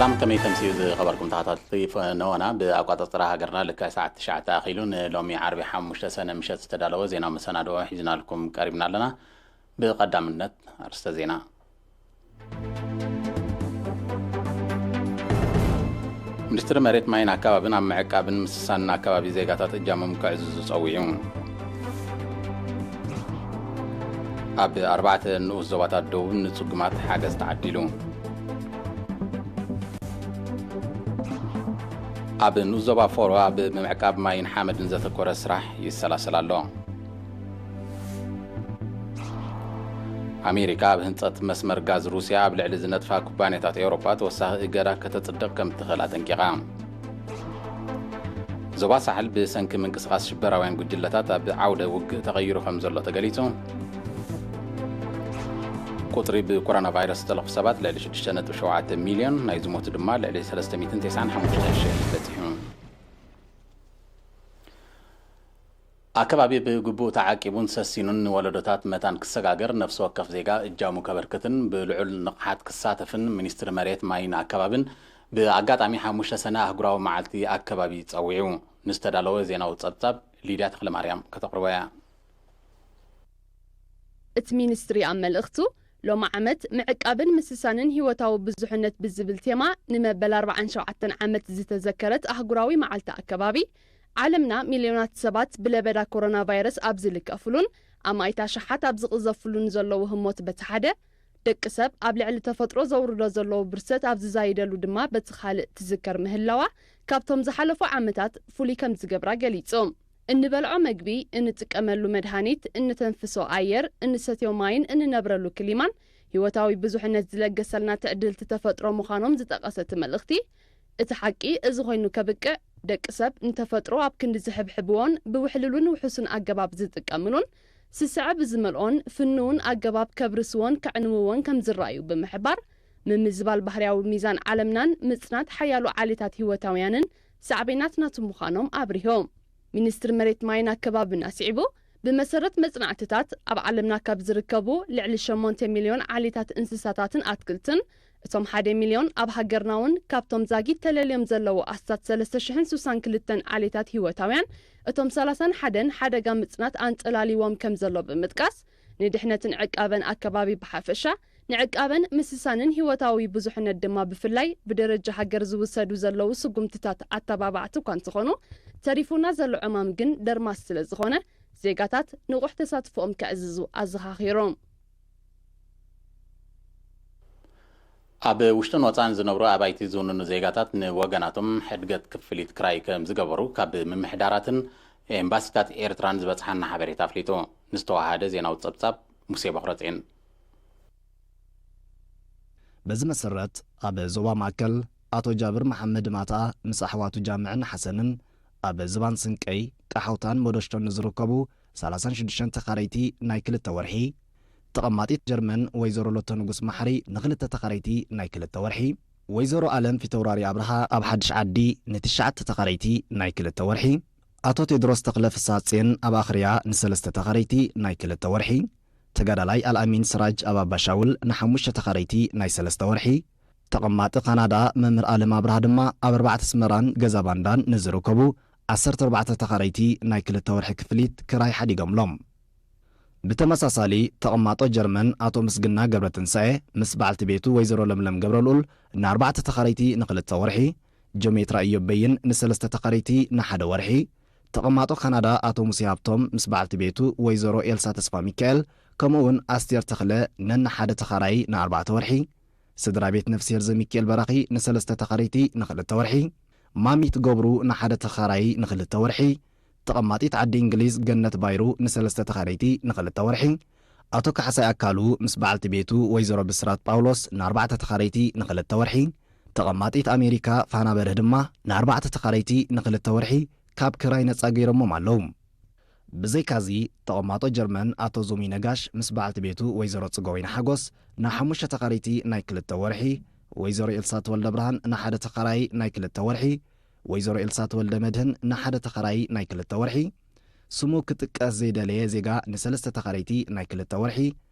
ሰላም፣ ከመይ ተምስዩ ዝኸበርኩም ተኸታተልቲ ፈነወና? ብኣቋጻጽራ ሃገርና ልክዕ ሰዓት ትሽዓተ ኣኺሉ ንሎሚ ዓርቢ ሓሙሽተ ሰነ ምሸት ዝተዳለወ ዜና መሰናድኦ ሒዝናልኩም ቀሪብና ኣለና። ብቐዳምነት ኣርእስተ ዜና። ሚኒስትሪ መሬት ማይን ኣካባብን ኣብ ምዕቃብን ምስሳንን ኣካባቢ ዜጋታት እጃሞም ከዕዝዙ ጸዊዑ። ኣብ ኣርባዕተ ንኡስ ዞባታት ደቡብ ንጽጉማት ሓገዝ ተዓዲሉ። ኣብ ንኡስ ዞባ ፎሮ ኣብ ምዕቃብ ማይን ሓመድን ዘተኮረ ስራሕ ይሰላሰል ኣሎ። ኣሜሪካ ኣብ ህንጸት መስመር ጋዝ ሩስያ ኣብ ልዕሊ ዝነጥፋ ኩባንያታት ኤውሮጳ ተወሳኺ እገዳ ከተጽድቕ ከም ትኽእል ኣጠንቂቓ። ዞባ ሳሕል ብሰንኪ ምንቅስቓስ ሽበራውያን ጉጅለታት ኣብ ዓውደ ውግእ ተቐይሩ ከም ዘሎ ተገሊጹ። ቁጽሪ ብኮሮና ቫይረስ ዝተለኽፉ ሰባት ልዕሊ ሽዱሽተ ነጥቢ ሸውዓተ ሚልዮን፣ ናይ ዝሞቱ ድማ ልዕሊ ሰለስተ ሚእትን ተስዓን ሓሙሽተን ሽሕ በጺሑ። ኣከባቢ ብግቡእ ተዓቂቡን ሰሲኑን ንወለዶታት መታን ክሰጋገር ነፍሲ ወከፍ ዜጋ እጃሙ ከበርክትን ብልዑል ንቕሓት ክሳተፍን ሚኒስትሪ መሬት ማይን ኣከባብን ብኣጋጣሚ ሓሙሽተ ሰነ ኣህጉራዊ መዓልቲ ኣከባቢ ጸዊዑ። ንዝተዳለወ ዜናዊ ጸብጻብ ሊድያ ተኽለማርያም ከተቕርቦ እያ። እቲ ሚኒስትሪ ኣብ መልእኽቱ፣ ሎሚ ዓመት ምዕቃብን ምስሳንን ህይወታዊ ብዙሕነት ብዝብል ቴማ ንመበል ኣርባዓን ሸውዓተን ዓመት ዝተዘከረት ኣህጉራዊ መዓልቲ ኣከባቢ፣ ዓለምና ሚልዮናት ሰባት ብለበዳ ኮሮና ቫይረስ ኣብ ዝልከፉሉን ኣማኢት ኣሽሓት ኣብ ዝቕዘፉሉን ዘለዉ ህሞት በቲ ሓደ፣ ደቂ ሰብ ኣብ ልዕሊ ተፈጥሮ ዘውርዶ ዘለዉ ብርሰት ኣብ ዝዛይደሉ ድማ በቲ ካልእ ትዝከር ምህላዋ ካብቶም ዝሓለፉ ዓመታት ፍሉይ ከም ዝገብራ ገሊጹ። እንበልዖ መግቢ፣ እንጥቀመሉ መድሃኒት፣ እንተንፍሶ ኣየር፣ እንሰትዮ ማይን እንነብረሉ ክሊማን ህይወታዊ ብዙሕነት ዝለገሰልና ትዕድልቲ ተፈጥሮ ምዃኖም ዝጠቐሰ እቲ መልእኽቲ፣ እቲ ሓቂ እዚ ኮይኑ ከብቅዕ፣ ደቂ ሰብ ንተፈጥሮ ኣብ ክንዲ ዝሕብሕብዎን ብውሕሉልን ውሑስን ኣገባብ ዝጥቀምሉን፣ ስስዐ ብዝመልኦን ፍኑውን ኣገባብ ከብርስዎን ከዕንውዎን ከም ዝረኣዩ ብምሕባር፣ ምምዝባል ባህርያዊ ሚዛን ዓለምናን ምጽናት ሓያሎ ዓሌታት ህይወታውያንን ሳዕቤናት ናቱ ምዃኖም ኣብሪሆም። ሚኒስትሪ መሬት ማይን ኣከባብን ኣስዒቡ፣ ብመሰረት መጽናዕትታት ኣብ ዓለምና ካብ ዝርከቡ ልዕሊ ሸሞንተ ሚልዮን ዓሌታት እንስሳታትን ኣትክልትን፣ እቶም ሓደ ሚልዮን ኣብ ሃገርና እውን ካብቶም ዛጊት ተለልዮም ዘለዉ ኣስታት ሰለስተ ሽሕን ስሳን ክልተን ዓሌታት ህይወታውያን፣ እቶም ሰላሳን ሓደን ሓደጋ ምጽናት ኣንጸላልይዎም ከም ዘሎ ብምጥቃስ፣ ንድሕነትን ዕቃበን ኣከባቢ ብሓፈሻ፣ ንዕቃበን ምስሳንን ህይወታዊ ብዙሕነት ድማ ብፍላይ ብደረጃ ሃገር ዝውሰዱ ዘለዉ ስጉምትታት ኣተባባዕቲ እኳ እንተኾኑ፣ ተሪፉና ዘሎ ዕማም ግን ደርማስ ስለ ዝኾነ፣ ዜጋታት ንቑሕ ተሳትፎኦም ከዕዝዙ ኣዘኻኺሮም። ኣብ ውሽጥን ወጻእን ዝነብሩ ኣባይቲ ዝውንኑ ዜጋታት ንወገናቶም ሕድገት ክፍሊት ክራይ ከም ዝገበሩ ካብ ምምሕዳራትን ኤምባሲታት ኤርትራን ዝበጽሓና ሓበሬታ ኣፍሊጡ። ንዝተዋሃደ ዜናዊ ጸብጻብ ሙሴ በኽረጽዮን። በዚ መሰረት ኣብ ዞባ ማእከል ኣቶ ጃብር መሓመድ ማታ ምስ ኣሕዋቱ ጃምዕን ሓሰንን ኣብ ዝባን ስንቀይ፣ ቃሓውታን መዶሽቶን ንዝርከቡ ሰላሳን ሽዱሽተን ተኻረይቲ ናይ ክልተ ወርሒ፣ ተቐማጢት ጀርመን ወይዘሮ ሎቶ ንጉስ ማሕሪ ንኽልተ ተኻረይቲ ናይ ክልተ ወርሒ፣ ወይዘሮ ኣለም ፊተውራሪ ኣብርሃ ኣብ ሓድሽ ዓዲ ንትሽዓተ ተኻረይቲ ናይ ክልተ ወርሒ፣ ኣቶ ቴድሮስ ተኽለ ፍሳጽየን ኣብ ኣኽርያ ንሰለስተ ተኻረይቲ ናይ ክልተ ወርሒ፣ ተጋዳላይ ኣልኣሚን ስራጅ ኣብ ኣባሻውል ንሓሙሽተ ተኻረይቲ ናይ ሰለስተ ወርሒ፣ ተቐማጢ ካናዳ መምህር ኣለም ኣብርሃ ድማ ኣብ ኣርባዕተ ኣስመራን ገዛ ባንዳን ንዝርከቡ ዓሰርተ ኣርባዕተ ተኻረይቲ ናይ ክልተ ወርሒ ክፍሊት ክራይ ሓዲጎምሎም። ብተመሳሳሊ፣ ተቐማጦ ጀርመን ኣቶ ምስግና ገብረትንሳኤ ምስ በዓልቲ ቤቱ ወይዘሮ ለምለም ገብረልኡል ንኣርባዕተ ተኻረይቲ ንኽልተ ወርሒ፣ ጆሜትራ ኢዮብ በይን ንሰለስተ ተኻረይቲ ንሓደ ወርሒ፣ ተቐማጦ ካናዳ ኣቶ ሙሴ ሃብቶም ምስ በዓልቲ ቤቱ ወይዘሮ ኤልሳ ተስፋ ሚካኤል ከምኡ እውን ኣስቴር ተኽለ ነንሓደ ተኻራዪ ንኣርባዕተ ወርሒ፣ ስድራ ቤት ነፍስሄር ዘሚካኤል በራኺ ንሰለስተ ተኻረይቲ ንኽልተ ወርሒ፣ ማሚት ገብሩ ንሓደ ተኻራዪ ንኽልተ ወርሒ፣ ተቐማጢት ዓዲ እንግሊዝ ገነት ባይሩ ንሰለስተ ተኻረይቲ ንኽልተ ወርሒ፣ ኣቶ ካሕሳይ ኣካሉ ምስ በዓልቲ ቤቱ ወይዘሮ ብስራት ጳውሎስ ንኣርባዕተ ተኻረይቲ ንኽልተ ወርሒ፣ ተቐማጢት ኣሜሪካ ፋና በርህ ድማ ንኣርባዕተ ተኻረይቲ ንኽልተ ወርሒ ካብ ክራይ ነጻ ገይሮሞም ኣለዉ። ብዘይካዚ፣ ተቐማጦ ጀርመን ኣቶ ዞሚ ነጋሽ ምስ በዓልቲ ቤቱ ወይዘሮ ጽገወይኒ ሓጎስ ንሓሙሽተ ተኻረይቲ ናይ ክልተ ወርሒ፣ ወይዘሮ ኤልሳ ተወልደ ብርሃን ንሓደ ተኻራዪ ናይ ክልተ ወርሒ፣ ወይዘሮ ኤልሳ ተወልደ መድህን ንሓደ ተኻራዪ ናይ ክልተ ወርሒ፣ ስሙ ክጥቀስ ዘይደለየ ዜጋ ንሰለስተ ተኻረይቲ ናይ ክልተ ወርሒ፣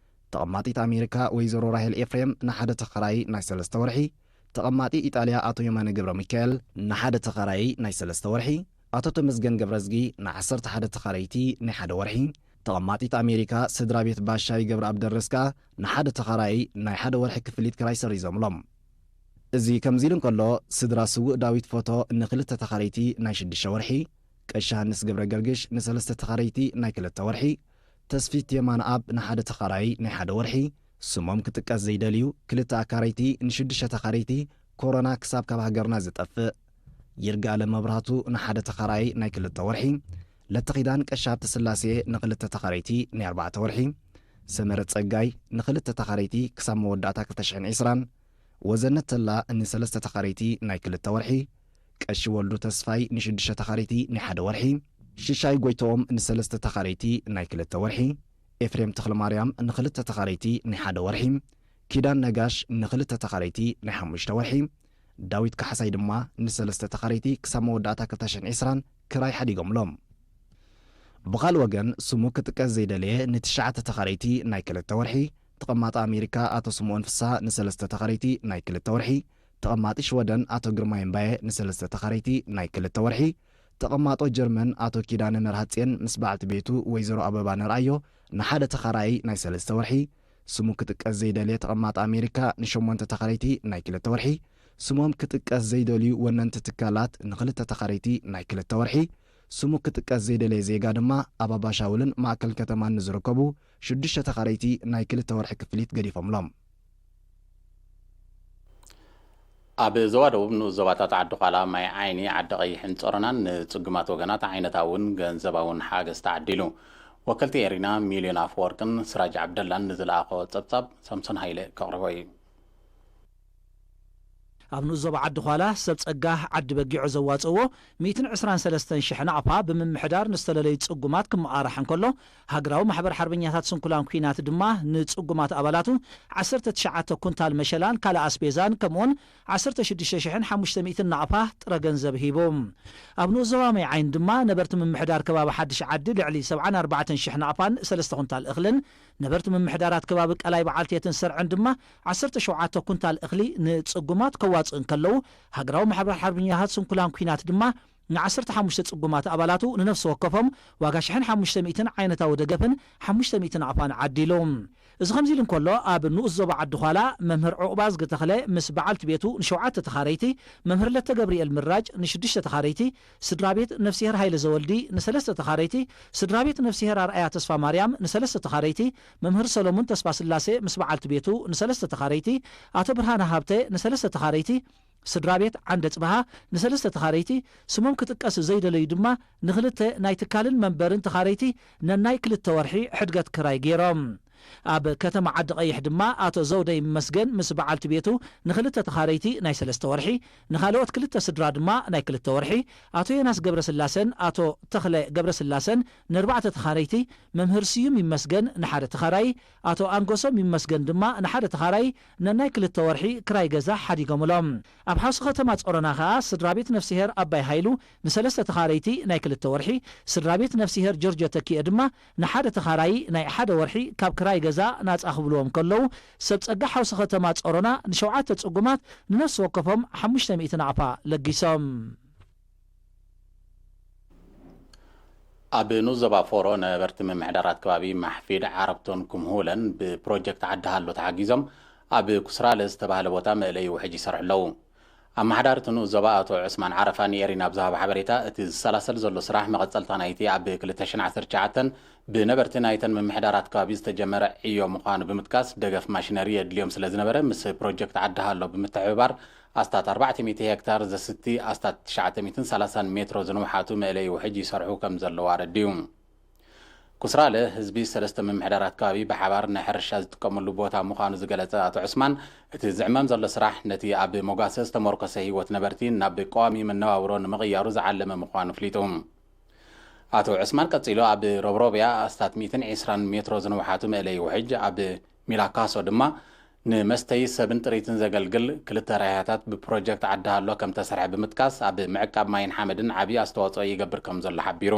ተቐማጢት ኣሜሪካ ወይዘሮ ራሄል ኤፍሬም ንሓደ ተኻራዪ ናይ ሰለስተ ወርሒ፣ ተቐማጢ ኢጣልያ ኣቶ የማነ ገብረ ሚካኤል ንሓደ ተኻራዪ ናይ ሰለስተ ወርሒ፣ ኣቶ ተመስገን ገብረዝጊ ንዓሰርተ ሓደ ተኻረይቲ ናይ ሓደ ወርሒ፣ ተቐማጢት ኣሜሪካ ስድራ ቤት ባሻይ ገብረኣብ ደረስ ከኣ ንሓደ ተኻራዪ ናይ ሓደ ወርሒ ክፍሊት ክራይ ሰሪዞምሎም። እዚ ከምዚ ኢሉ እንከሎ፣ ስድራ ስዉእ ዳዊት ፎቶ ንኽልተ ተኻረይቲ ናይ ሽዱሽተ ወርሒ፣ ቀሺ ሃንስ ገብረ ገርግሽ ንሰለስተ ተኻረይቲ ናይ ክልተ ወርሒ፣ ተስፊት የማነኣብ ንሓደ ተኻራዪ ናይ ሓደ ወርሒ፣ ስሞም ክጥቀስ ዘይደልዩ ክልተ ኣካረይቲ ንሽዱሽተ ተኻረይቲ ኮሮና ክሳብ ካብ ሃገርና ዝጠፍእ፣ ይርጋለ መብራህቱ ንሓደ ተኻራዪ ናይ ክልተ ወርሒ፣ ለተኺዳን ቀሺ ሃብተስላሴ ንኽልተ ተኻረይቲ ናይ ኣርባዕተ ወርሒ፣ ሰመረ ጸጋይ ንኽልተ ተኻረይቲ ክሳብ መወዳእታ ክልተ ሽሕን ዕስራን፣ ወዘነት ተላ ንሰለስተ ተኻረይቲ ናይ ክልተ ወርሒ፣ ቀሺ ወልዱ ተስፋይ ንሽዱሽተ ተኻረይቲ ናይ ሓደ ወርሒ፣ ሽሻይ ጎይትኦም ንሰለስተ ተኻረይቲ ናይ ክልተ ወርሒ፣ ኤፍሬም ተኽለማርያም ንኽልተ ተኻረይቲ ናይ ሓደ ወርሒ፣ ኪዳን ነጋሽ ንኽልተ ተኻረይቲ ናይ ሓሙሽተ ወርሒ፣ ዳዊት ካሕሳይ ድማ ንሰለስተ ተኻረይቲ ክሳብ መወዳእታ ክልተ ሽሕን ዕስራን ክራይ ሓዲጎምሎም። ብኻልእ ወገን፣ ስሙ ክጥቀስ ዘይደለየ ንትሽዓተ ተኻረይቲ ናይ ክልተ ወርሒ፣ ተቐማጢ ኣሜሪካ ኣቶ ስምኦን ፍስሃ ንሰለስተ ተኻረይቲ ናይ ክልተ ወርሒ፣ ተቐማጢ ሽወደን ኣቶ ግርማይ እምባየ ንሰለስተ ተኻረይቲ ናይ ክልተ ወርሒ፣ ተቐማጦ ጀርመን ኣቶ ኪዳነ መርሃጽዮን ምስ በዓልቲ ቤቱ ወይዘሮ ኣበባ ነርኣዮ ንሓደ ተኻራዪ ናይ ሰለስተ ወርሒ፣ ስሙ ክጥቀስ ዘይደለየ ተቐማጢ ኣሜሪካ ንሸሞንተ ተኻረይቲ ናይ ክልተ ወርሒ፣ ስሞም ክጥቀስ ዘይደልዩ ወነንቲ ትካላት ንኽልተ ተኻረይቲ ናይ ክልተ ወርሒ፣ ስሙ ክጥቀስ ዘይደለየ ዜጋ ድማ ኣብ ኣባሻውልን ማእከል ከተማን ንዝርከቡ ሽዱሽተ ተኻረይቲ ናይ ክልተ ወርሒ ክፍሊት ገዲፎምሎም። ኣብ ዞባ ደቡብ ንኡስ ዞባታት ዓዲ ዃላ፣ ማይ ዓይኒ፣ ዓዲ ቀይሕን ጾሮናን ንጽጉማት ወገናት ዓይነታውን ገንዘባውን ሓገዝ ተዓዲሉ። ወከልቲ ኤሪና ሚልዮን ኣፈወርቅን ስራጅ ዓብደላን ንዝለኣኾ ጸብጻብ ሳምሶን ሃይለ ከቕርቦ እዩ። ኣብ ንኡስ ዞባ ዓዲ ዃላ ሰብ ጸጋ ዓዲ በጊዖ ዘዋጽእዎ ሚእትን ዕስራን ሰለስተን ሽሕ ናቕፋ ብምምሕዳር ንዝተለለዩ ጽጉማት ክመቓራሕ እንከሎ፣ ሃገራዊ ማሕበር ሓርበኛታት ስንኩላን ኲናት ድማ ንጽጉማት ኣባላቱ ዓሰርተ ትሽዓተ ኩንታል መሸላን ካልእ ኣስቤዛን ከምኡውን ዓሰርተ ሽዱሽተ ሽሕን ሓሙሽተ ሚእትን ናቕፋ ጥረ ገንዘብ ሂቡ። ኣብ ንኡስ ዞባ ማይ ዓይኒ ድማ ነበርቲ ምምሕዳር ከባቢ ሓድሽ ዓዲ ልዕሊ ሰብዓን ኣርባዕተን ሽሕ ናቕፋን ሰለስተ ኩንታል እኽልን፣ ነበርቲ ምምሕዳራት ከባቢ ቀላይ በዓልቴትን ሰርዕን ድማ ዓሰርተ ሸውዓተ ኩንታል እኽሊ ንጽጉማት ከዋጽኡ እንከለዉ፣ ሃገራዊ ማሕበር ሓርበኛታት ስንኩላን ኲናት ድማ ንዓሰርተ ሓሙሽተ ጽጉማት ኣባላቱ ንነፍሲ ወከፎም ዋጋ ሽሕን ሓሙሽተ ሚእትን ዓይነታዊ ደገፍን ሓሙሽተ ሚእቲ ናቕፋን ዓዲሉ። እዚ ከምዚ ኢሉ እንከሎ፣ ኣብ ንኡስ ዞባ ዓዲ ዃላ መምህር ዑቕባዝጊ ተኽለ ምስ በዓልቲ ቤቱ ንሸውዓተ ተኻረይቲ፣ መምህር ለተ ገብርኤል ምራጭ ንሽዱሽተ ተኻረይቲ፣ ስድራ ቤት ነፍስሄር ሃይለ ዘወልዲ ንሰለስተ ተኻረይቲ፣ ስድራ ቤት ነፍስሄር ኣርኣያ ተስፋ ማርያም ንሰለስተ ተኻረይቲ፣ መምህር ሰሎሙን ተስፋ ስላሴ ምስ በዓልቲ ቤቱ ንሰለስተ ተኻረይቲ፣ ኣቶ ብርሃነ ሃብተ ንሰለስተ ተኻረይቲ፣ ስድራ ቤት ዓንደ ጽብሃ ንሰለስተ ተኻረይቲ፣ ስሞም ክጥቀስ ዘይደለዩ ድማ ንኽልተ ናይ ትካልን መንበርን ተኻረይቲ ነናይ ክልተ ወርሒ ሕድገት ክራይ ገይሮም። ኣብ ከተማ ዓዲ ቀይሕ ድማ ኣቶ ዘውደ ይመስገን ምስ በዓልቲ ቤቱ ንኽልተ ተኻረይቲ ናይ ሰለስተ ወርሒ፣ ንኻልኦት ክልተ ስድራ ድማ ናይ ክልተ ወርሒ፣ ኣቶ ዮናስ ገብረስላሰን ኣቶ ተኽለ ገብረስላሰን ንኣርባዕተ ተኻረይቲ፣ መምህር ስዩም ይመስገን ንሓደ ተኻራዪ፣ ኣቶ ኣንጎሶም ይመስገን ድማ ንሓደ ተኻራዪ ነናይ ክልተ ወርሒ ክራይ ገዛ ሓዲጎምሎም። ኣብ ሓውሲ ከተማ ጾሮና ከኣ ስድራ ቤት ነፍስሄር ኣባይ ሃይሉ ንሰለስተ ተኻረይቲ ናይ ክልተ ወርሒ፣ ስድራ ቤት ነፍስሄር ጆርጆ ተኪኤ ድማ ንሓደ ተኻራዪ ናይ ሓደ ወርሒ ካብ ክራይ ገዛ ናጻ ክብልዎም ከለዉ፣ ሰብ ጸጋ ሓውሲ ከተማ ጾሮና ንሸውዓተ ጽጉማት ንነፍሲ ወከፎም ሓሙሽተ ሚእቲ ናቕፋ ለጊሶም። ኣብ ንኡስ ዞባ ፎሮ ነበርቲ ምምሕዳራት ከባቢ ማሕፊድ፣ ዓረብቶን ኩምሁለን ብፕሮጀክት ዓዲ ሃሎ ተሓጊዞም ኣብ ኩስራለ ዝተባህለ ቦታ መእለዪ ውሕጅ ይሰርሑ ኣለዉ። ኣመሓዳሪ እቲ ንኡስ ዞባ ኣቶ ዑስማን ዓረፋ ንኤሪና ኣብ ዝሃቦ ሓበሬታ፣ እቲ ዝሰላሰል ዘሎ ስራሕ መቐጸልታ ናይቲ ኣብ ክልተ ሽሕን ዓሰርተ ትሽዓተን ብነበርቲ ናይተን ምምሕዳራት ከባቢ ዝተጀመረ ዕዮ ምዃኑ ብምጥቃስ፣ ደገፍ ማሽነሪ የድልዮም ስለ ዝነበረ፣ ምስ ፕሮጀክት ዓዲ ሃሎ ብምትሕብባር ኣስታት ኣርባዕተ ሚእቲ ሄክታር ዘስቲ ኣስታት ትሽዓተ ሚእትን ሰላሳን ሜትሮ ዝንውሓቱ መእለዪ ውሕጅ ይሰርሑ ከም ዘለዉ ኣረድዩ። ኩስራለ ህዝቢ ሰለስተ ምምሕዳራት ከባቢ ብሓባር ናይ ሕርሻ ዝጥቀመሉ ቦታ ምዃኑ ዝገለጸ ኣቶ ዑስማን፣ እቲ ዝዕመም ዘሎ ስራሕ ነቲ ኣብ መጓሰ ዝተመርኮሰ ህይወት ነበርቲ ናብ ቀዋሚ መነባብሮ ንምቕያሩ ዝዓለመ ምዃኑ ኣፍሊጡ። ኣቶ ዑስማን ቀጺሉ፣ ኣብ ሮብሮብያ ኣስታት ሚእትን ዕስራን ሜትሮ ዝንውሓቱ መእለዪ ውሕጅ፣ ኣብ ሚላካሶ ድማ ንመስተዪ ሰብን ጥሪትን ዘገልግል ክልተ ራህያታት ብፕሮጀክት ዓዲ ሃሎ ከም ተሰርሐ ብምጥቃስ፣ ኣብ ምዕቃብ ማይን ሓመድን ዓብዪ ኣስተዋጽኦ ይገብር ከም ዘሎ ሓቢሩ።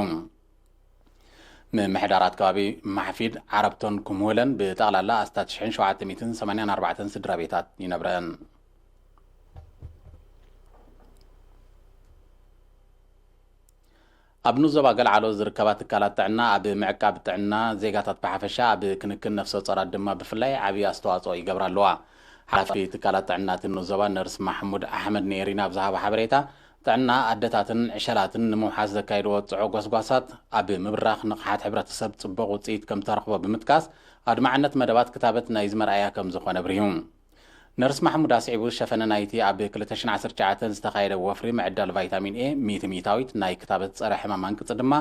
ምምሕዳራት ከባቢ ማሕፊድ፣ ዓረብቶን ኩምሁለን ብጠቕላላ ኣስታት ሽሕን ሸውዓተ ሚእትን ሰማንያን ኣርባዕተን ስድራ ቤታት ይነብረን። ኣብ ንዞባ ገልዓሎ ዝርከባ ትካላት ጥዕና ኣብ ምዕቃብ ጥዕና ዜጋታት ብሓፈሻ፣ ኣብ ክንክን ነፍሰ ጾራት ድማ ብፍላይ ዓብዪ ኣስተዋጽኦ ይገብራ ኣለዋ። ሓላፊ ትካላት ጥዕና እቲ ንዞባ ነርስ ማሕሙድ ኣሕመድ ንኤሪና ኣብ ዝሃቦ ሓበሬታ፣ ጥዕና ኣደታትን ዕሸላትን ንምውሓስ ዘካየድዎ ጽዑቕ ጎስጓሳት ኣብ ምብራኽ ንቕሓት ሕብረተሰብ ጽቡቕ ውጽኢት ከም ተረኽቦ ብምጥቃስ፣ ኣድማዕነት መደባት ክታበት ናይዚ መርኣያ ከም ዝኾነ ኣብሪሁ። ነርስ ማሕሙድ ኣስዒቡ፣ ሸፈነ ናይቲ ኣብ ክልተ ሽሕን ዓሰርተ ትሽዓተን ዝተኻየደ ወፍሪ ምዕዳል ቫይታሚን ኤ ሚእቲ ሚእታዊት ናይ ክታበት ጸረ ሕማም ኣንቅጺ ድማ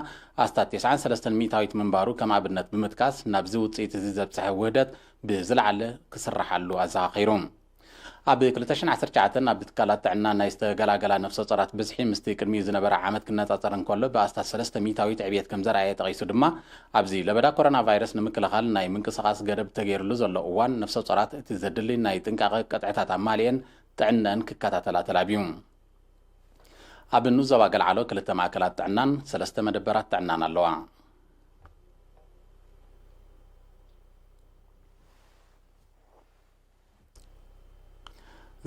ኣስታት ተስዓን ሰለስተን ሚእታዊት ምንባሩ ከም ኣብነት ብምጥቃስ፣ ናብዚ ውጽኢት እዚ ዘብጽሐ ውህደት ብዝለዓለ ክስርሓሉ ኣዘኻኺሩ። ኣብ ክልተ ሽሕን ዓሰርተ ትሽዓተን ኣብ ትካላት ጥዕና ናይ ዝተገላገላ ነፍሰ ጾራት ብዝሒ ምስቲ ቅድሚኡ ዝነበረ ዓመት ክነጻጸር እንከሎ ብኣስታት ሰለስተ ሚእታዊት ዕብየት ከም ዘርኣየ ጠቒሱ ድማ፣ ኣብዚ ለበዳ ኮሮና ቫይረስ ንምክልኻል ናይ ምንቅስቓስ ገደብ ተገይርሉ ዘሎ እዋን፣ ነፍሰ ጾራት እቲ ዘድሊ ናይ ጥንቃቐ ቅጥዕታት ኣማሊኤን ጥዕነአን ክከታተላ ተላብዩ። ኣብ ንዞባ ገልዓሎ ክልተ ማእከላት ጥዕናን ሰለስተ መደበራት ጥዕናን ኣለዋ።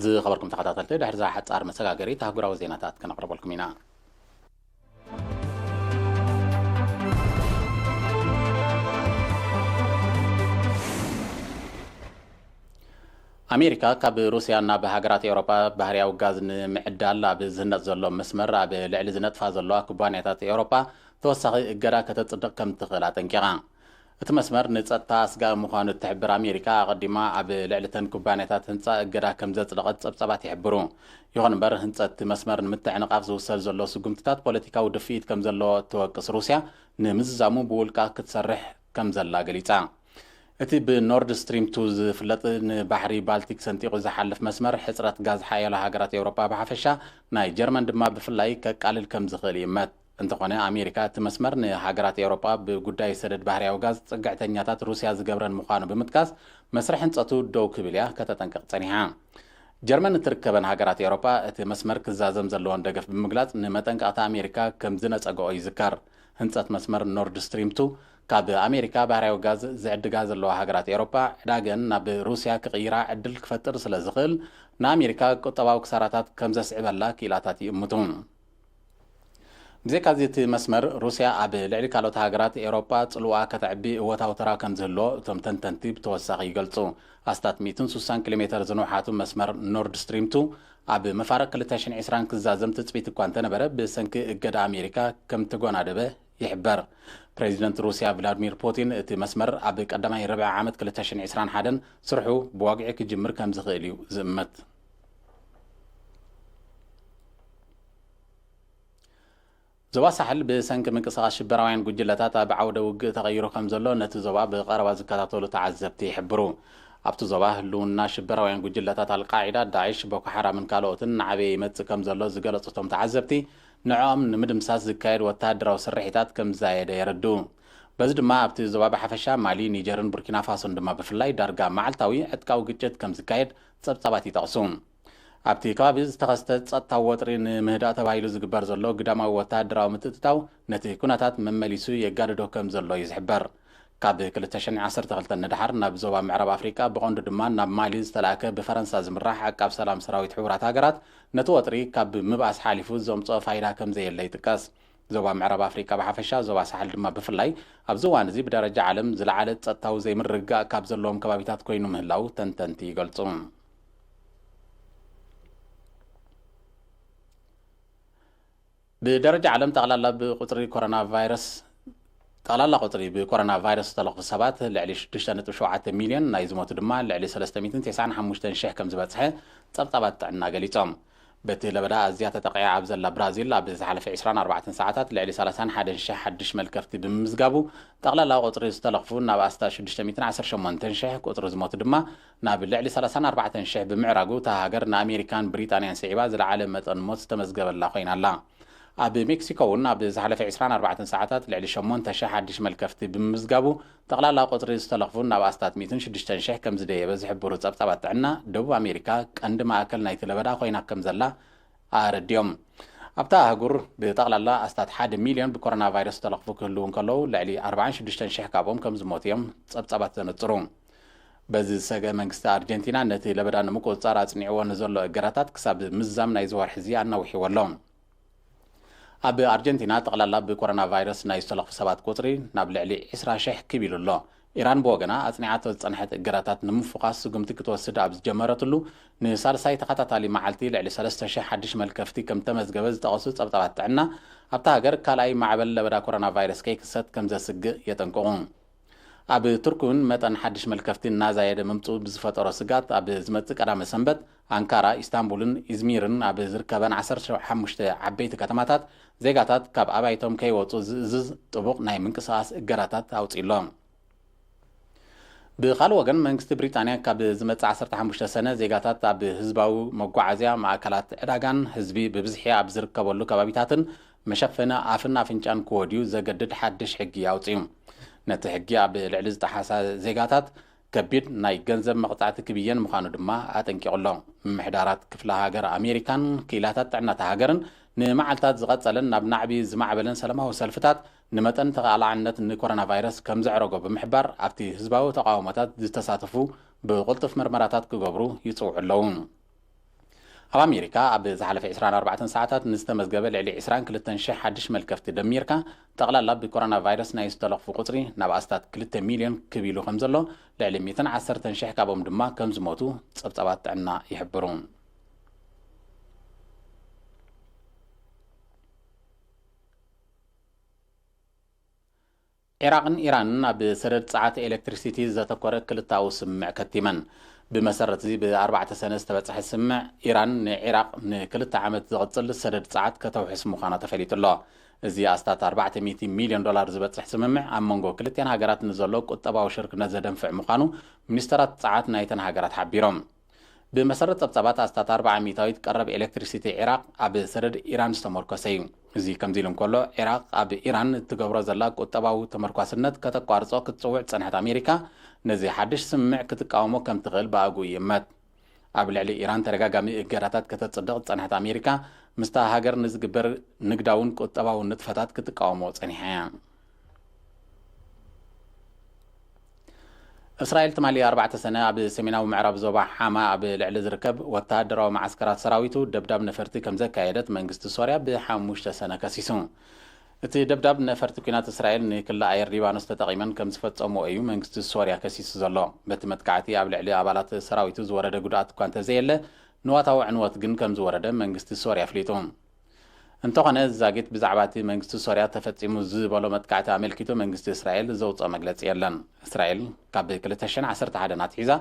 ዝኸበርኩም ተኸታተልቲ፣ ድሕሪ እዛ ሓጻር መሰጋገሪት ኣህጉራዊ ዜናታት ከነቕርበልኩም ኢና። ኣሜሪካ ካብ ሩስያ ናብ ሃገራት ኤውሮጳ ባህርያዊ ጋዝ ንምዕዳል ኣብ ዝህነጽ ዘሎ መስመር፣ ኣብ ልዕሊ ዝነጥፋ ዘለዋ ኩባንያታት ኤውሮጳ ተወሳኺ እገዳ ከተጽድቕ ከም ትኽእል ኣጠንቂቓ። እቲ መስመር ንጸጥታ ኣስጋኢ ምዃኑ እትሕብር ኣሜሪካ፣ ኣቐዲማ ኣብ ልዕሊ እተን ኩባንያታት ህንጻ እገዳ ከም ዘጽደቐት ጸብጻባት ይሕብሩ። ይኹን እምበር፣ ህንጸት እቲ መስመር ንምትዕንቓፍ ዝውሰድ ዘሎ ስጉምትታት ፖለቲካዊ ድፍኢት ከም ዘለዎ እትወቅስ ሩስያ፣ ንምዝዛሙ ብውልቃ ክትሰርሕ ከም ዘላ ገሊጻ። እቲ ብኖርድ ስትሪም ቱ ዝፍለጥ፣ ንባሕሪ ባልቲክ ሰንጢቑ ዝሓልፍ መስመር፣ ሕጽረት ጋዝ ሓያሎ ሃገራት ኤውሮጳ ብሓፈሻ፣ ናይ ጀርመን ድማ ብፍላይ ከቃልል ከም ዝኽእል ይእመት። እንተኾነ፣ ኣሜሪካ እቲ መስመር ንሃገራት ኤውሮጳ ብጉዳይ ሰደድ ባህርያዊ ጋዝ ጽግዕተኛታት ሩስያ ዝገብረን ምዃኑ ብምጥቃስ፣ መስርሕ ህንጸቱ ደው ክብል እያ ከተጠንቅቕ ጸኒሓ። ጀርመን እትርከበን ሃገራት ኤውሮጳ እቲ መስመር ክዛዘም ዘለወን ደገፍ ብምግላጽ፣ ንመጠንቀቕታ ኣሜሪካ ከም ዝነጸግኦ ይዝከር። ህንጸት መስመር ኖርድ ስትሪም ቱ ካብ ኣሜሪካ ባህርያዊ ጋዝ ዝዕድጋ ዘለዋ ሃገራት ኤውሮጳ፣ ዕዳገን ናብ ሩስያ ክቕይራ ዕድል ክፈጥር ስለ ዝኽእል፣ ንኣሜሪካ ቁጠባዊ ክሳራታት ከም ዘስዕበላ ክኢላታት ይእምቱ። ብዘይካዚ፣ እቲ መስመር ሩስያ ኣብ ልዕሊ ካልኦት ሃገራት ኤውሮጳ ጽልዋ ከተዕቢ እወታዊ ተራ ከም ዝህልዎ እቶም ተንተንቲ ብተወሳኺ ይገልጹ። ኣስታት ሚእትን ስሳን ኪሎ ሜተር ዝንውሓቱ መስመር ኖርድ ስትሪም ቱ ኣብ መፋርቕ ክልተ ሽሕን ዕስራን ክዛዘም ትጽቢት እኳ እንተነበረ፣ ብሰንኪ እገዳ ኣሜሪካ ከም ተጎናደበ ይሕበር። ፕሬዚደንት ሩስያ ቭላድሚር ፑቲን፣ እቲ መስመር ኣብ ቀዳማይ ርብዒ ዓመት ክልተ ሽሕን ዕስራን ሓደን ስርሑ ብዋግዒ ክጅምር ከም ዝኽእል እዩ ዝእመት። ዞባ ሳሕል ብሰንኪ ምንቅስቓስ ሽበራውያን ጉጅለታት ኣብ ዓውደ ውግእ ተቐይሩ ከም ዘሎ ነቲ ዞባ ብቐረባ ዝከታተሉ ተዓዘብቲ ይሕብሩ። ኣብቲ ዞባ ህልውና ሽበራውያን ጉጅለታት ኣልቃዒዳ፣ ዳዕሽ፣ ቦኮ ሓራምን ካልኦትን እናዓበየ ይመጽእ ከም ዘሎ ዝገለጹ እቶም ተዓዘብቲ፣ ንዕኦም ንምድምሳስ ዝካየድ ወተሃደራዊ ስርሒታት ከም ዝዛየደ የረድኡ። በዚ ድማ ኣብቲ ዞባ ብሓፈሻ፣ ማሊ፣ ኒጀርን ቡርኪና ፋሶን ድማ ብፍላይ ዳርጋ መዓልታዊ ዕጥቃዊ ግጭት ከም ዝካየድ ጸብጻባት ይጠቕሱ። ኣብቲ ከባቢ ዝተኸስተ ጸጥታዊ ወጥሪ ንምህዳእ ተባሂሉ ዝግበር ዘሎ ግዳማዊ ወተሃደራዊ ምትእትታው ነቲ ኩነታት መመሊሱ የጋድዶ ከም ዘሎ እዩ ዝሕበር። ካብ ክልተ ሽሕን ዓሰርተ ክልተን ንደሓር ናብ ዞባ ምዕራብ ኣፍሪቃ፣ ብቐንዱ ድማ ናብ ማሊ ዝተላእከ ብፈረንሳ ዝምራሕ ዓቃብ ሰላም ሰራዊት ሕቡራት ሃገራት፣ ነቲ ወጥሪ ካብ ምብኣስ ሓሊፉ ዘምጽኦ ፋይዳ ከም ዘየለ ይጥቀስ። ዞባ ምዕራብ ኣፍሪቃ ብሓፈሻ፣ ዞባ ሳሕል ድማ ብፍላይ፣ ኣብዚ እዋን እዚ ብደረጃ ዓለም ዝለዓለ ጸጥታዊ ዘይምርግጋእ ካብ ዘለዎም ከባቢታት ኮይኑ ምህላው ተንተንቲ ይገልጹ። ብደረጃ ዓለም፣ ጠቕላላ ብቁጽሪ ኮሮና ቫይረስ፣ ጠቕላላ ቁጽሪ ብኮሮና ቫይረስ ዝተለኽፉ ሰባት ልዕሊ ሽዱሽተ ነጥቢ ሸውዓተ ሚልዮን፣ ናይ ዝሞቱ ድማ ልዕሊ ሰለስተ ሚእትን ተስዓን ሓሙሽተን ሽሕ ከም ዝበጽሐ ጸብጻባት ጥዕና ገሊጾም። በቲ ለበዳ ኣዝያ ተጠቒዓ ኣብ ዘላ ብራዚል፣ ኣብ ዝሓለፈ ዕስራን ኣርባዕተን ሰዓታት ልዕሊ ሰላሳን ሓደን ሽሕ ሓድሽ መልከፍቲ ብምምዝጋቡ፣ ጠቕላላ ቁጽሪ ዝተለኽፉ ናብ ኣስታት ሽዱሽተ ሚእትን ዓሰርተ ሸሞንተን ሽሕ፣ ቁጽሪ ዝሞቱ ድማ ናብ ልዕሊ ሰላሳን ኣርባዕተን ሽሕ ብምዕራጉ፣ እታ ሃገር ንኣሜሪካን ብሪጣንያን ስዒባ ዝለዓለ መጠን ሞት ዝተመዝገበላ ኮይና ኣላ። ኣብ ሜክሲኮ እውን ኣብ ዝሓለፈ ዕስራን ኣርባዕተን ሰዓታት ልዕሊ ሸሞንተ ሽሕ ሓድሽ መልከፍቲ ብምምዝጋቡ፣ ጠቕላላ ቁጽሪ ዝተለኽፉ ናብ ኣስታት ሚእትን ሽዱሽተን ሽሕ ከም ዝደየበ ዝሕብሩ ጸብጻባት ጥዕና፣ ደቡብ ኣሜሪካ ቀንዲ ማእከል ናይቲ ለበዳ ኮይና ከም ዘላ ኣረዲኦም። ኣብታ ኣህጉር ብጠቕላላ ኣስታት ሓደ ሚልዮን ብኮሮና ቫይረስ ዝተለኽፉ ክህልዉ እንከለዉ፣ ልዕሊ ኣርባዓን ሽዱሽተን ሽሕ ካብኦም ከም ዝሞቱ እዮም ጸብጻባት ዘነጽሩ። በዚ ዝሰግአ መንግስቲ ኣርጀንቲና፣ ነቲ ለበዳ ንምቁጽጻር ኣጽኒዕዎ ንዘሎ እገዳታት ክሳብ ምዝዛም ናይዚ ወርሒ እዚ ኣናዊሕዎ ኣሎ። ኣብ ኣርጀንቲና ጠቕላላ ብኮሮና ቫይረስ ናይ ዝተለኽፉ ሰባት ቁጽሪ ናብ ልዕሊ ዕስራ ሽሕ ክብ ኢሉ ኣሎ። ኢራን ብወገና ኣጽኒዓቶ ዝጸንሐት እገዳታት ንምፍዃስ ስጉምቲ ክትወስድ ኣብ ዝጀመረትሉ ንሳልሳይ ተኸታታሊ መዓልቲ ልዕሊ ሰለስተ ሽሕ ሓድሽ መልከፍቲ ከም ተመዝገበ ዝጠቐሱ ጸብጻባት ጥዕና፣ ኣብታ ሃገር ካልኣይ ማዕበል ለበዳ ኮሮና ቫይረስ ከይክሰት ከም ዘስግእ የጠንቅቑ። ኣብ ቱርኪ እውን መጠን ሓድሽ መልከፍቲ እናዛየደ ምምፅኡ ብዝፈጠሮ ስጋት፣ ኣብ ዝመፅእ ቀዳመ ሰንበት ኣንካራ፣ ኢስታንቡልን ኢዝሚርን ኣብ ዝርከበን ዓሰርተ ሓሙሽተ ዓበይቲ ከተማታት ዜጋታት ካብ ኣባይቶም ከይወፁ ዝእዝዝ ጥቡቕ ናይ ምንቅስቓስ እገዳታት ኣውፂኡ ኣሎ። ብኻልእ ወገን፣ መንግስቲ ብሪጣንያ ካብ ዝመጽእ ዓሰርተ ሓሙሽተ ሰነ ዜጋታት ኣብ ህዝባዊ መጓዓዝያ፣ ማእከላት ዕዳጋን ህዝቢ ብብዝሒ ኣብ ዝርከበሉ ከባቢታትን መሸፈኒ ኣፍን ኣፍንጫን ክወድዩ ዘገድድ ሓድሽ ሕጊ ኣውጺኡ። ነቲ ሕጊ ኣብ ልዕሊ ዝጠሓሳ ዜጋታት ከቢድ ናይ ገንዘብ መቕጻዕቲ ክብየን ምዃኑ ድማ ኣጠንቂቑ ኣሎ። ምምሕዳራት ክፍለ ሃገር ኣሜሪካን ክኢላታት ጥዕናታ ሃገርን ንመዓልታት ዝቐጸለን ናብ ናዕቢ ዝማዕበለን ሰላማዊ ሰልፍታት ንመጠን ተቓላዕነት ንኮሮና ቫይረስ ከም ዘዕረጎ ብምሕባር፣ ኣብቲ ህዝባዊ ተቓውሞታት ዝተሳተፉ ብቕልጡፍ መርመራታት ክገብሩ ይጽውዑ ኣለዉ። ኣብ ኣሜሪካ ኣብ ዝሓለፈ ዕስራን ኣርባዕተን ሰዓታት ንዝተመዝገበ ልዕሊ ዕስራን ክልተን ሽሕ ሓድሽ መልከፍቲ ደሚርካ፣ ጠቕላላ ብኮሮና ቫይረስ ናይ ዝተለኽፉ ቁጽሪ ናብ ኣስታት ክልተ ሚልዮን ክብ ኢሉ ከም ዘሎ፣ ልዕሊ ሚእትን ዓሰርተን ሽሕ ካብኦም ድማ ከም ዝሞቱ ጸብጻባት ጥዕና ይሕብሩ። ዒራቕን ኢራንን ኣብ ሰደድ ጸዓት ኤሌክትሪሲቲ ዘተኮረ ክልተኣዊ ስምምዕ ከቲመን። ብመሰረት እዚ፣ ብኣርባዕተ ሰነ ዝተበጽሐ ስምምዕ፣ ኢራን ንዒራቕ ንክልተ ዓመት ዝቕጽል ሰደድ ጸዓት ከተውሕስ ምዃና ተፈሊጡ ኣሎ። እዚ ኣስታት ኣርባዕተ ሚእቲ ሚልዮን ዶላር ዝበጽሕ ስምምዕ፣ ኣብ መንጎ ክልቲኣን ሃገራት ንዘሎ ቁጠባዊ ሽርክነት ዘደንፍዕ ምዃኑ ሚኒስተራት ጸዓት ናይተን ሃገራት ሓቢሮም። ብመሰረት ጸብጻባት፣ ኣስታት ኣርብዓ ሚእታዊት ቀረብ ኤሌክትሪሲቲ ዒራቕ ኣብ ሰደድ ኢራን ዝተመርኮሰ እዩ። እዚ ከምዚ ኢሉ እንከሎ፣ ዒራቕ ኣብ ኢራን እትገብሮ ዘላ ቁጠባዊ ተመርኳስነት ከተቋርጾ ክትጽውዕ ዝጸንሐት ኣሜሪካ፣ ነዚ ሓድሽ ስምምዕ ክትቃወሞ ከም ትኽእል ብኣግኡ ይእመት። ኣብ ልዕሊ ኢራን ተደጋጋሚ እገዳታት ከተጽድቕ ዝጸንሐት ኣሜሪካ፣ ምስታ ሃገር ንዝግበር ንግዳውን ቁጠባውን ንጥፈታት ክትቃወሞ ጸኒሓ እያ። እስራኤል ትማሊ ኣርባዕተ ሰነ ኣብ ሰሜናዊ ምዕራብ ዞባ ሓማ ኣብ ልዕሊ ዝርከብ ወተሃደራዊ መዓስከራት ሰራዊቱ ደብዳብ ነፈርቲ ከም ዘካየደት መንግስቲ ሶርያ ብሓሙሽተ ሰነ ከሲሱ። እቲ ደብዳብ፣ ነፈርቲ ኲናት እስራኤል ንክሊ ኣየር ሊባኖስ ተጠቒመን ከም ዝፈጸምዎ እዩ መንግስቲ ሶርያ ከሲሱ ዘሎ። በቲ መጥቃዕቲ ኣብ ልዕሊ ኣባላት ሰራዊቱ ዝወረደ ጉድኣት እኳ እንተዘየለ፣ ንዋታዊ ዕንወት ግን ከም ዝወረደ መንግስቲ ሶርያ ኣፍሊጡ። እንተኾነ፣ ዛጊት ብዛዕባ እቲ መንግስቲ ሶርያ ተፈጺሙ ዝበሎ መጥቃዕቲ ኣመልኪቱ መንግስቲ እስራኤል ዘውፅኦ መግለጺ የለን። እስራኤል ካብ ክልተ ሽሕን ዓሰርተ ሓደን ኣትሒዛ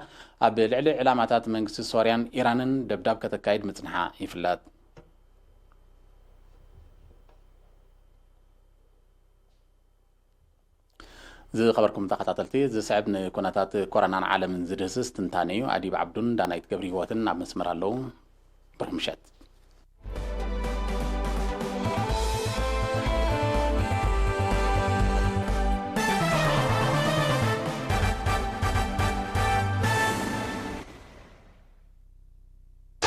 ኣብ ልዕሊ ዕላማታት መንግስቲ ሶርያን ኢራንን ደብዳብ ከተካይድ ምጽንሓ ይፍለጥ። ዝኸበርኩም ተኸታተልቲ፣ ዝስዕብ ንኩነታት ኮረናን ዓለምን ዝድህስስ ትንታነ እዩ። ኣዲብ ዓብዱን ዳናይት ገብረ ህይወትን ኣብ መስመር ኣለዉ። ብሩኽ ምሸት።